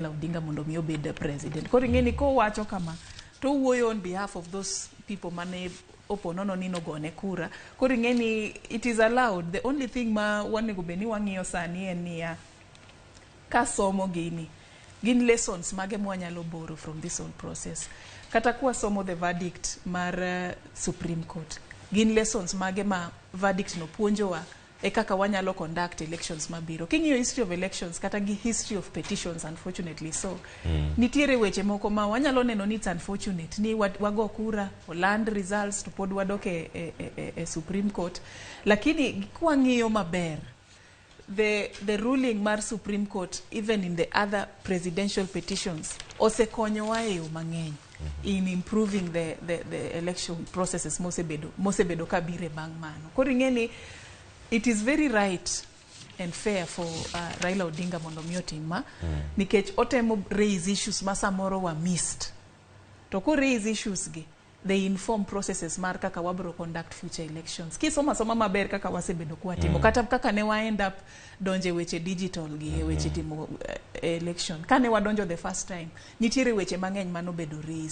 Odinga mondo mi obed president. Koro ing'e ni kowacho kama to owuoyo on behalf of those people mane oponono ni nogone kura. Koro ing'e ni it is allowed. The only thing ma wanego bed ni wang'iyo sani en niya, kasomo gini, gin lessons mage mwanyalo borrow from this whole process? Kata kwasomo the verdict mar Supreme Court, gin lessons mage ma verdict no puonjowa e kaka wanyalo conduct elections mabiro? King'iyo history of elections kata gi history of petitions, unfortunately so, nitiere weche moko ma wanyalo neno ni it's unfortunate ni wago kura, oland results, to pod wadok e Supreme Court. Lakini kwang'iyo maber the ruling mar Supreme Court, even in the other presidential petitions, osekonyowa e yo mang'eny in improving the election processes mosebedo kabire bang' mano. Koro ing'e ni it is very right and fair for Raila Odinga mondo mi otim ma, nikech otemo raise issues ma samoro wa missed. To ko raise issues gi, they inform processes mar kaka wabro conduct future elections. Kisoma soma maber kaka wasebedo kwatimo, kata kaka ne wa end up donje weche digital gi e weche timo election, kane wadonjo the first time, nitiere weche mang'eny manobedo raised.